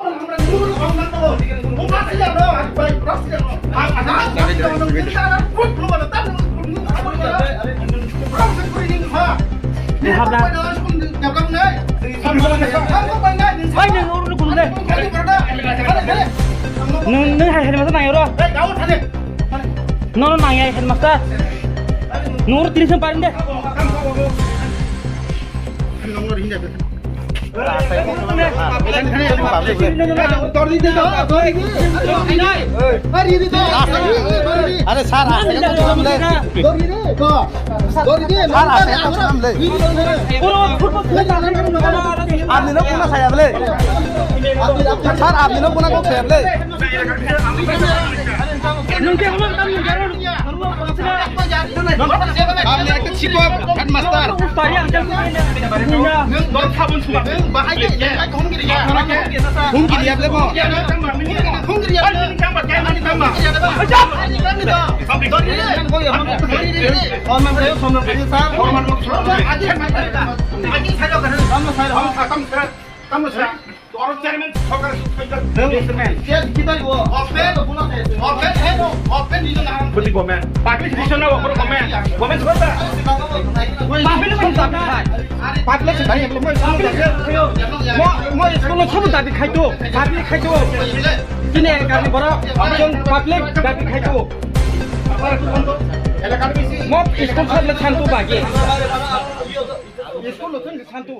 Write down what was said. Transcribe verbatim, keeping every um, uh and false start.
Bai, nwng oro no kulung de. Nwng, nwng hai, hai masa nai oro. Nono nang ya headmaster. Nono tini sem paring de. Are sir, aste khe samle. Sir, aste khe samle. Apni no kuna saya bole. Sir, apni no kuna kok saya bole. Apni ekta sikok, headmaster. Hum kiri able mo. Tamo sir, tamo sir. Oro chairman sokar sokar. Chair kita iwo. Open, open, open, open di na. Budi komen. Public session na open komen. Komen sokar. Public session na. Public session na. Mo, mo school lo sobo dabi khaito. Dabi khaito. Tini kami borok. Public dabi khaito. Mo school sobo santu bagi. School lo santu.